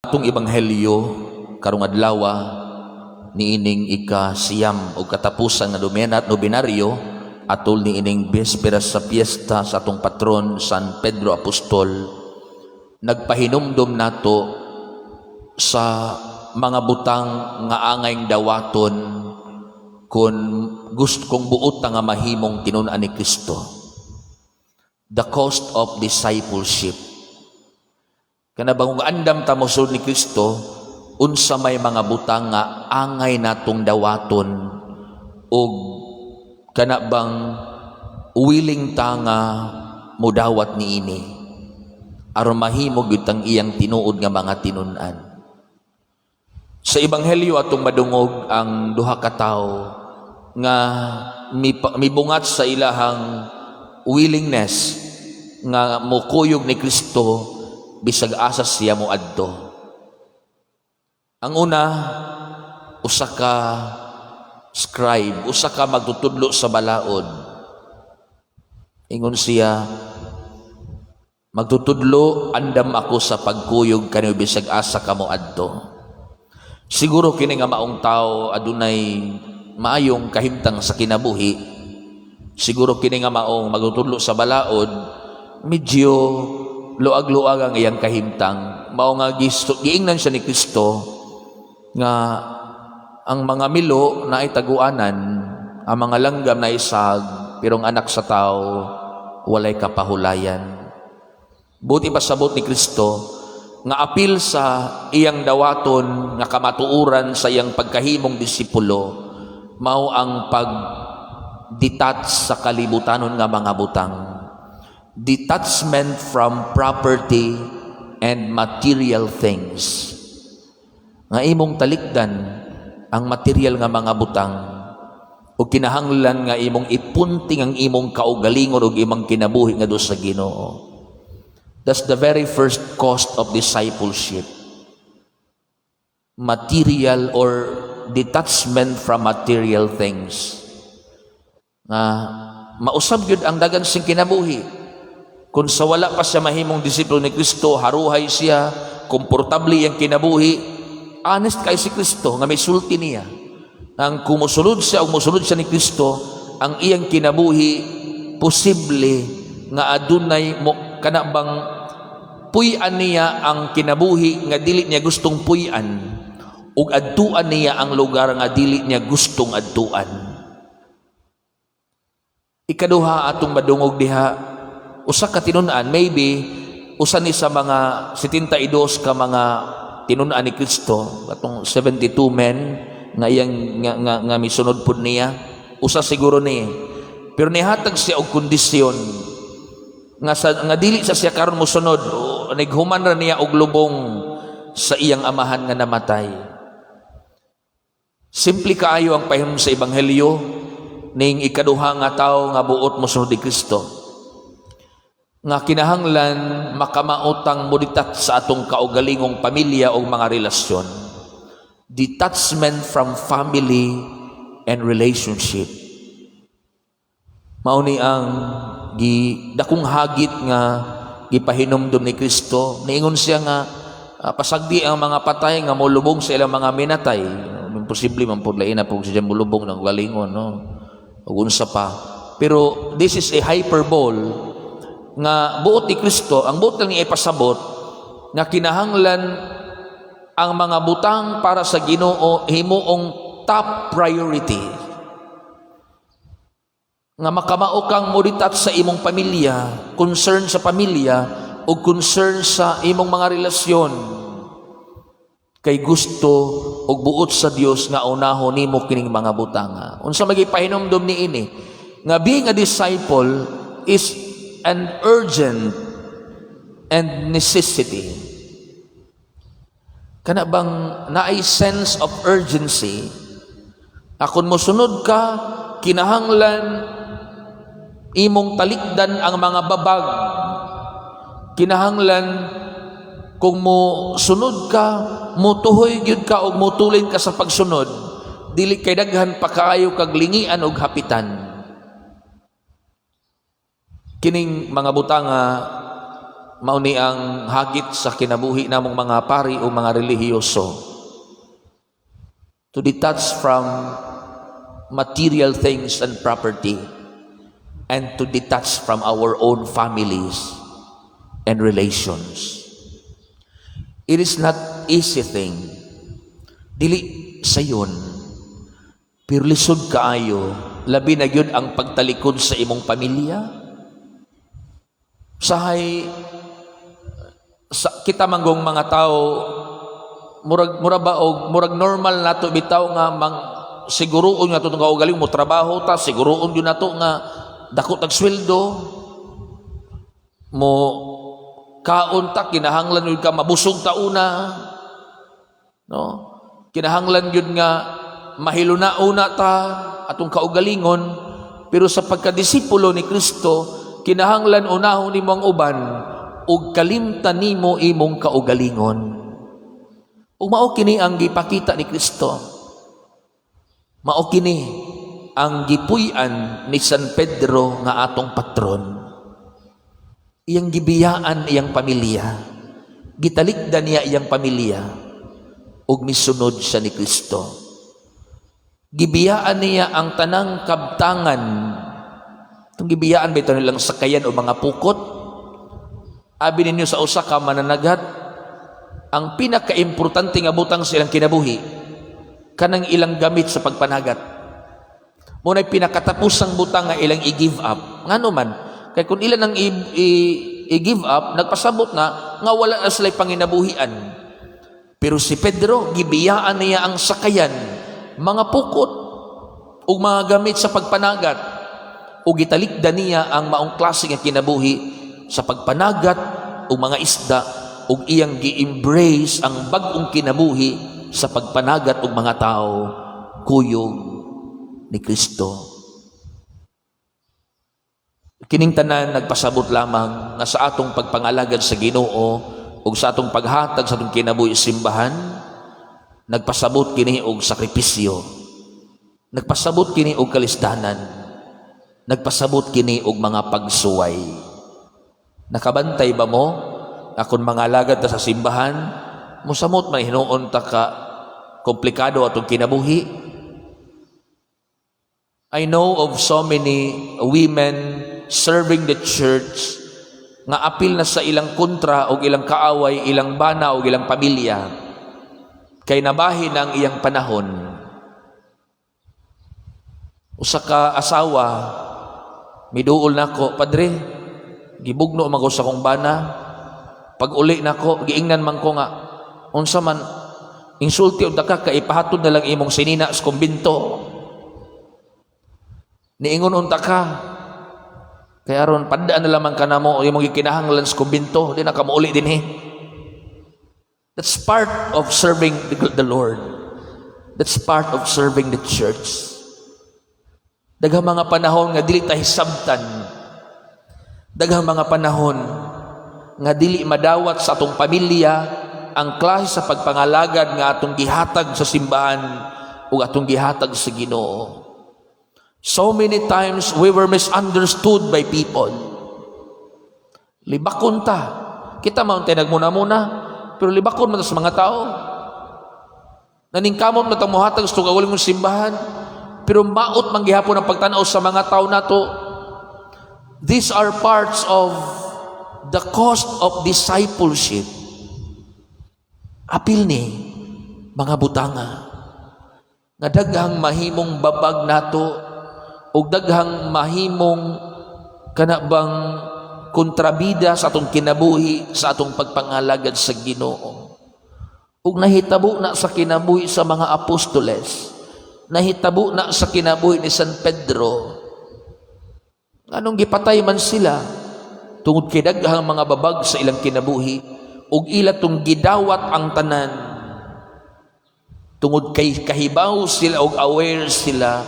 Atong ebanghelyo karong adlaw niining ika-9 o katapusan nga nobenat nobenaryo atol niining bisperas sa piyesta sa atong patron San Pedro Apostol, nagpahinumdom nato sa mga butang nga angayng dawaton kung gusto kung buot ta nga mahimong tinun-an ni Kristo. The cost of discipleship. Kana bang kung andam ta mosunod ni Kristo, unsa may mga butang nga angay natong dawaton ug kana bang willing ta nga mudawat niini aron mahimo gyud tang iyang tinuod nga mga tinun-an? Sa ebanghelyo, atong madungog ang duha ka tawo nga mibungat sa ilahang willingness nga mokuyog ni Kristo bisag asa siya moadto. Ang una, usa ka scribe, usa ka magtutudlo sa balaod. Ingon siya, "Magtutudlo, andam ako sa pagkuyog kanimo bisag asa ka moadto." Siguro kini nga maong tao adunay maayong kahimtang sa kinabuhi. Siguro kini nga maong magtutudlo sa balaod, medyo luag-luag ang iyang kahimtang. Mao nga gisto, giingnan siya ni Kristo nga ang mga milo naay taguanan, ang mga langgam naay sahag, pero ang Anak sa Tao walay kapahulayan. Buot ipasabot ni Kristo nga apil sa iyang dawaton nga kamatuoran sa iyang pagkahimong disipulo, mao ang pag detach sa kalibutanon nga mga butang, detachment from property and material things, nga imong talikdan ang material nga mga butang o kinahanglan nga imong ipunting ang imong kaugalingon ug imong kinabuhi ngadto sa Ginoo. That's the very first cost of discipleship. Material or detachment from material things. Nga mausab gyud ang dagan sing kinabuhi. Kung sa wala pa siya mahimong disipulo ni Kristo, haruhay siya, komportable ang kinabuhi, honest kay si Kristo nga may sulti niya. Ang kung mosulod siya o mosulod siya ni Kristo, ang iyang kinabuhi posible nga adunay mo kana bang puy-an niya ang kinabuhi nga dili niya gustong puy-an ug adtuan niya ang lugar nga dili niya gustong adtuan. Ikaduha, atong madungog diha usa ka tinun-an, maybe usa ni sa mga 72 ka mga tinun-an ni Kristo, atong 72 men nga iyang nga misunod pud niya, usa siguro ni. Pero nihatag siya og kondisyon nga sa, nga dili sa siya karon mosunod, nighuman ra niya og lubong sa iyang amahan nga namatay. Simple kaayo ang pahinumdom sa ebanghelyo ning ikaduha nga tawo nga buot mosunod ni Kristo, nga kinahanglan makamao tang mo-detach sa atong kaugalingong pamilya o mga relasyon, detachment from family and relationship. Mao ni ang gi dakong hagit nga gipahinumdom ni Kristo. Niingon siya nga pasagdi ang mga patay nga molubong sa ilang mga minatay. Imposible man pud, lain na pud siya molubong ng galingon, no, ug unsa pa. Pero this is a hyperbole nga buot ni Kristo, ang buot lang niya ipasabot nga kinahanglan ang mga butang para sa Ginoo himuong top priority, nga makamao kang mo-detach sa imong pamilya, concern sa pamilya o concern sa imong mga relasyon, kay gusto og buot sa Dios nga unahon nimo kining mga butanga. Unsa may gipahinumdom niini? Nga being a disciple is an urgent and necessity. Kana bang naay sense of urgency? Akon mosunod ka, kinahanglan imong talikdan ang mga babag. Kinahanglan kung mo sunod ka, mutuhoy gyud ka og mutulin ka sa pagsunod, dili kay daghan pa kaayo kag lingian og hapitan. Kining mga butanga Mao ni ang hagit sa kinabuhi namong mga pari o mga relihiyoso. To detach from material things and property and to detach from our own families and relations. It is not easy thing. Dili sayon. Pero lisod kaayo, labi na gyud ang pagtalikod sa imong pamilya. Sahay sa kita manggong mga tao, murag mura ba og murag normal nato bitaw nga mang siguruon nga atong kaugalingon mo trabaho ta, siguruon gyud nato nga dako tag sweldo mo, kaon ta, kinahanglan gyud ka mabusog ta una, no? Kinahanglan gyud nga mahiluna-una ta atong kaugalingon. Pero sa pagkadisipulo ni Kristo, kinahanglan unahon nimo ang uban ug kalimtan nimo imong kaugalingon. Ug mao kini ang gipakita ni Kristo, mao kini ang gipuy-an ni San Pedro nga atong patron. Iyang gibiyaan iyang pamilya, gitalikdan niya iyang pamilya ug misunod siya ni Kristo. Gibiyaan niya ang tanang kabtangan. Itong gibiyaan ba ito nilang sakayan o mga pukot? Abi ninyo sa usa ka mananagat, ang pinakaimportante nga butang sa ilang kinabuhi kanang ilang gamit sa pagpanagat. Mao na'y pinakatapusang butang nga ilang i-give up. Ngano man? Kay kung ilan ang i-give up, nagpasabot na nga wala na sila'y panginabuhian. Pero si Pedro, gibiyaan niya ang sakayan, mga pukot, ug mga gamit sa pagpanagat, ug gitalikdan niya ang maong klase nga kinabuhi sa pagpanagat ug mga isda, ug iyang gi-embrace ang bag-ong kinabuhi sa pagpanagat og mga tao kuyog ni Kristo. Kining tanan nagpasabot lamang nga sa atong pagpangalagad sa Ginoo ug sa atong paghatag sa atong kinabuhi sa simbahan, nagpasabot kini og sakripisyo. Nagpasabot kini og kalisdanan. Nagpasabot kini og mga pagsuway. Nakabantay ba mo akon mga alagad ta sa simbahan, musamot man hinuon ta ka komplikado atong kinabuhi? I know of so many women serving the church nga apil na sa ilang kontra o ilang kaaway, ilang bana o ilang pamilya kay nabahin ang iyang panahon. Usa ka asawa miduol nako, "Padre, gibugno man ko sa akong bana. Pag uli nako, giingnan man ko nga unsa man, insulti unta ka kay ipahatod na lang imong sinina sa kumbinto. Niingon unta ka kay aron padaan na lamang ka namo imong gikinahanglan sa kumbinto, di na ka mouli dinhi." That's part of serving the Lord. That's part of serving the church. Daghang mga panahon nga dili ta hisabtan. Daghang mga panahon nga dili madawat sa atong pamilya ang klase sa pagpangalagad nga atong gihatag sa simbahan ug atong gihatag sa Ginoo. So many times we were misunderstood by people. Libakon ta. Kita man tay nagmuna-muna, pero libakon man ta sa mga tao. Naningkamot na tang mohatag sa kaugalingong simbahan, pero maot man gihapon ang pagtan-aw sa mga tao nato. These are parts of the cost of discipleship. Apil ni mga butanga nga daghang mahimong babag nato ug daghang mahimong kana bang kontrabida sa atong kinabuhi sa atong pagpangalagad sa Ginoo. Ug nahitabo na sa kinabuhi sa mga apostoles, nahitabo na sa kinabuhi ni San Pedro. Anong gipatay man sila tungod kay daghang mga babag sa ilang kinabuhi ug ila tong gidawat ang tanan tungod kay kahibaw sila og aware sila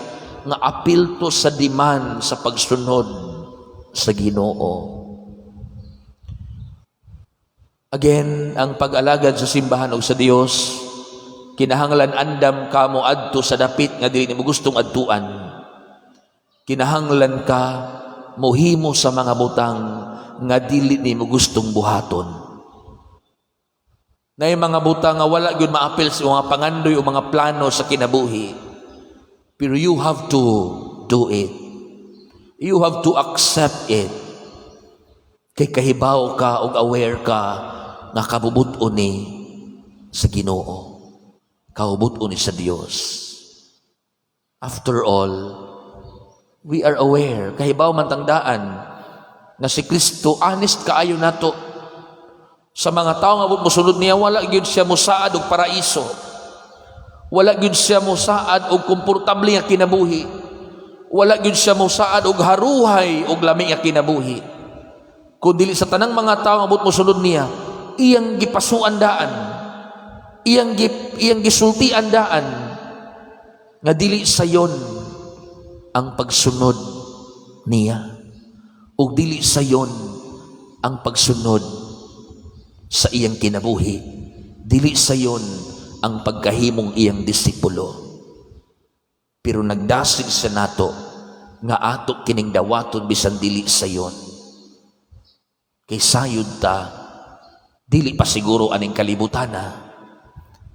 nga apil to sa demand sa pagsunod sa Ginoo. Again, ang pag-alagad sa simbahan og sa Dios, kinahanglan andam ka mo adto sa dapit nga dili nimo gustong adtuan. Kinahanglan ka Mohimo sa mga butang nga dili nimo gustong buhaton. Naay mga butang nga wala gyud maapil sa mga pangandoy o mga plano sa kinabuhi. Pero you have to do it. You have to accept it. Kay kahibaw ka og aware ka nga kabubut-on ni sa Ginoo. Kabubut-on ni sa Dios. After all, we are aware, kahibaw man tang daan, nga si Kristo honest kaayo nato. Sa mga tao nga mosunod niya, wala gyud siya musaad og paraiso. Wala gyud siya musaad og komportable nga kinabuhi. Wala gyud siya musaad og haruhay og lami nga kinabuhi. Kun dili sa tanang mga tao nga mosunod niya, iyang gipasuan daan. Iyang gisultian daan nga dili sayon ang pagsunod niya ug dili sayon ang pagsunod sa iyang kinabuhi, dili sayon ang pagkahimong iyang disipulo, pero nagdasig sa nato nga ato kining dawaton bisan dili sayon, kay sayod ta dili pa siguro aning kalibutana,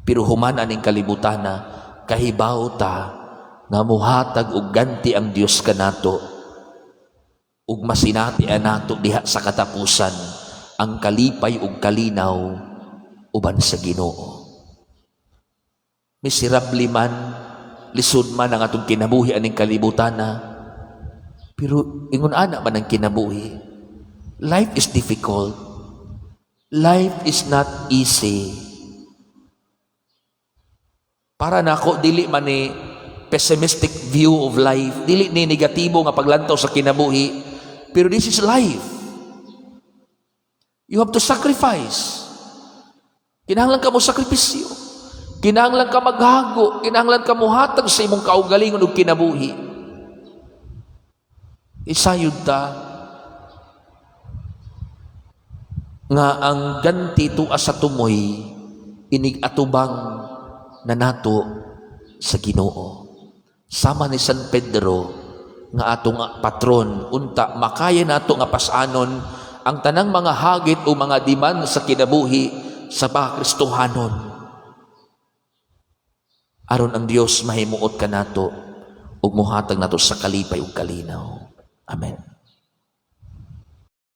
pero human aning kalibutana, kahibaw ta nga muhatag og ganti ang Dios kanato ug masinati nato diha sa katapusan ang kalipay ug kalinaw uban sa Ginoo. Miserable man, lisod man ang atong kinabuhi aning kalibutana, pero ingon ana man ang kinabuhi. Life is difficult. Life is not easy. Para nako, dili man ni pessimistic view of life, dili ni negatibo nga paglantaw sa kinabuhi, pero this is life. You have to sacrifice. Kinahanglan ka mo sakripisyo. Kinahanglan ka maghago, kinahanglan ka muhatag sa imong kaugalingon ug kinabuhi. Isayod ta nga ang ganti tua sa tumoy inig atubang na nato sa Ginoo. Sama ni San Pedro nga atong patron, unta makaya nato nga pasanon ang tanang mga hagit o mga demand sa kinabuhi sa Kristohanon. Aron ang Dios mahimuot kanato ug muhatag nato sa kalipay ug kalinaw. Amen.